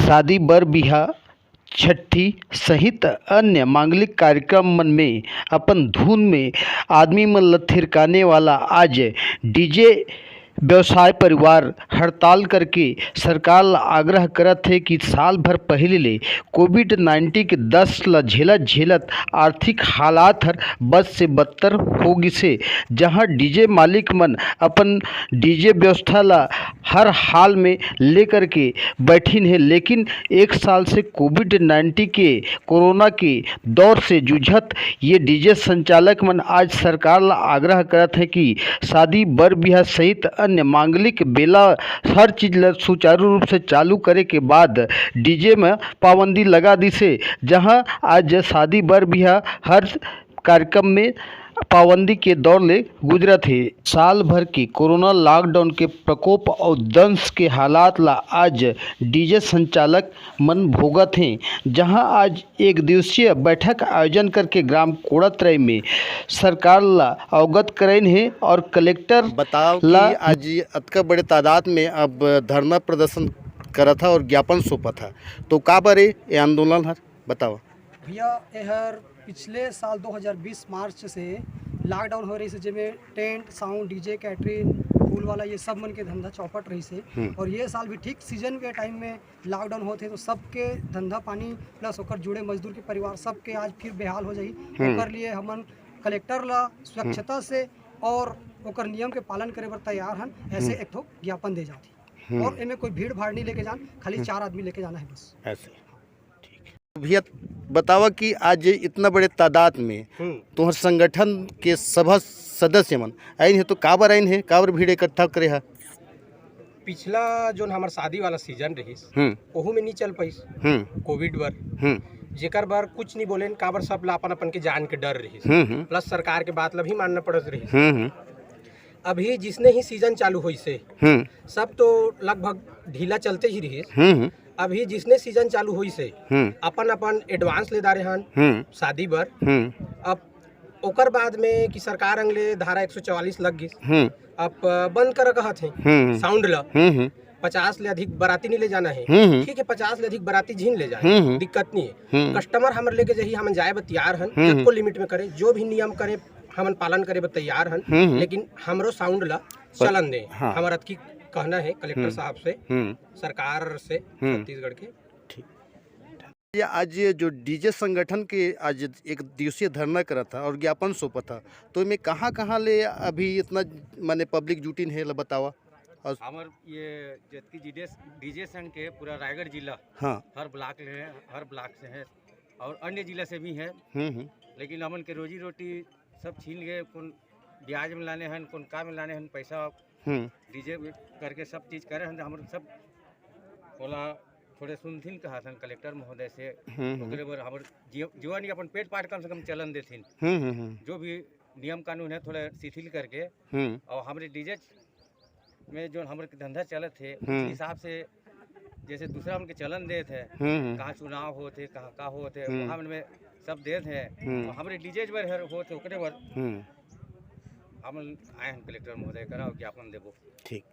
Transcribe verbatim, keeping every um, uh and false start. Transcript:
शादी, बर बिहा, छट्ठी सहित अन्य मांगलिक कार्यक्रम मन में अपन धुन में आदमी मन ल थिरकाने वाला आज डीजे व्यवसाय परिवार हड़ताल करके सरकार ल आग्रह करत हे कि साल भर पहले ले कोविड नाइन्टीन के दस ल झेलत झेलत आर्थिक हालात हर बद से बदतर हो गिसे, जहां डीजे मालिक मन अपन डीजे व्यवस्था ल हर हाल में लेकर के बैठिन हे। लेकिन एक साल से कोविड नाइन्टीन के कोरोना के दौर से जूझत ये डीजे संचालक मन आज सरकार ला आग्रह करत हे कि शादी, बर बिहा सहित अन्य मांगलिक बेला हर चीज ला सुचारू रूप से चालू करे के बाद डीजे में पाबंदी लगा दिसे, जहां आज शादी, बर बिहा हर कार्यक्रम में पाबंदी के दौर ले गुजरत हे। साल भर के कोरोना लॉकडाउन के प्रकोप अउ दंश के हालात ला आज डीजे संचालक मन भोगत हें, जहां आज एक दिवसीय बैठक आयोजन करके ग्राम कोड़ात्रय में सरकार ला अवगत करइन हे और कलेक्टर बताओ ला कि आज ये अतका बड़े तादाद में अब धरना प्रदर्शन करत हा और ज्ञापन सौंपत हा, तो का बर ए, ए आंदोलन हर बताओ। भैया, एहर पिछले साल दो हज़ार बीस मार्च से लॉकडाउन हो रही से, जेमे टेंट, साउंड, डीजे, कैटरिंग, फूल वाला, ये सब मन के धंधा चौपट रही से। हम्म। और ये साल भी ठीक सीजन के टाइम में लॉकडाउन होत हे, तो सबके धंधा पानी प्लस ओकर जुड़े मजदूर के परिवार सबके आज फिर बेहाल हो जाही। हम्म। ओकर लिए हमन कलेक्टर ला स्वच्छता से और ओकर नियम के पालन करे बर तैयार हन, ऐसे हम्म। एक ठो ज्ञापन दे जात ही। हम्म। और एमे कोई भीड़ भाड़ नहीं लेके जान, खाली हम्म। चार आदमी लेके जाना है बस। ऐसे। ठीक। भैया, बतावा कि आज इतना बड़े तादाद में हम्म। तुम्हार संगठन के सभा सदस्य मन आइन हे, तो काबर आइन हे, काबर भीड़ इकट्ठा करे हा? पिछला जोन हमर शादी वाला सीजन रहिस, हम्म। ओहू में नहीं चल पाइस हम्म। कोविड बर, हम्म। जेकर बर कुछ नहीं बोलेन, काबर सब ला अपन अपन के जान के डर रहिस, हम्म, हम्म। प्लस सरकार के बात ला भी मानना पड़त रहिस। हम्म, हम्म। अभी जिसने ही सीजन चालू होइस हे, हम्म। सब तो लगभग ढीला चलते ही रहिस। हम्म, हम्म। अभी जिसने सीजन चालू होइस हे, हम्म। अपन अपन एडवांस ले डारे हन हम्म। शादी बर। हम्म। अब ओकर बाद में कि सरकार अंग ले धारा एक सौ चवालीस लग गिस। हम्म। अब बंद कर कहत हे हम्म। साउंड ला। हम्म, हम्म। पचास ले अधिक बराती नहीं ले जाना है। हम्म, हम्म। ठीक है, पचास ले अधिक बराती झिन ले जाए, हम्म, हम्म। दिक्कत नहीं है। हम्म। कस्टमर हमर लेके जही, हमन जाए बर तैयार हन, हम्म, हम्म। जतको लिमिट में करे, जो भी नियम करे, हमन पालन करे बर तैयार हन। हम्म, हम्म। लेकिन हमरो साउंड ला पर चलन दे, हाँ। हमर अतकी कहना है कलेक्टर हम्म। साहब से, हम्म। सरकार से, हम्म। छत्तीसगढ़ के। ठीक। ये आज ये जो डीजे संगठन के आज एक दिवसीय धरना करत हा और ज्ञापन सौंपत हा, तो एमे कहाँ-कहाँ ले अभी इतना माने पब्लिक जुटिन हे, ला बतावा। और हमर ये जतकी डीजे, डीजे संघ के पूरा रायगढ़ जिला, हाँ। हर ब्लॉक ले है, हर ब्लॉक से है और अन्य जिला से भी है। हम्म, हम्म। लेकिन हमन के रोजी रोटी सब छीन गए, कौन ब्याज में लाने हन, कौन का में लाने हन पैसा, हम्म। डीजे करके सब चीज करे हन, तो हमर सब ओला थोड़े सुनथिन कहाथन कलेक्टर महोदय से, हम्म, हम्म। ओकरे बर हमर जीव-, जीवन यापन पेट पाट कम से कम चलन देथिन। हम्म, हम्म, हम्म। जो भी नियम कानून है थोड़ा शिथिल करके, हम्म। और हमरे डीजे में जो हमर धंधा चलत हे, हम्म। उस हिसाब से जैसे दूसरा मन के चलन देत हे, हम्म, हम्म। कहाँ चुनाव होत हे, कहाँ का होत हे, हम्म। वहाँ मन में सब देत हे, हम्म। तो हमरे डीजे बर हर होत हे, ओकरे बर हम्म। हम आए हन कलेक्टर महोदय करा और ज्ञापन देबो। ठीक।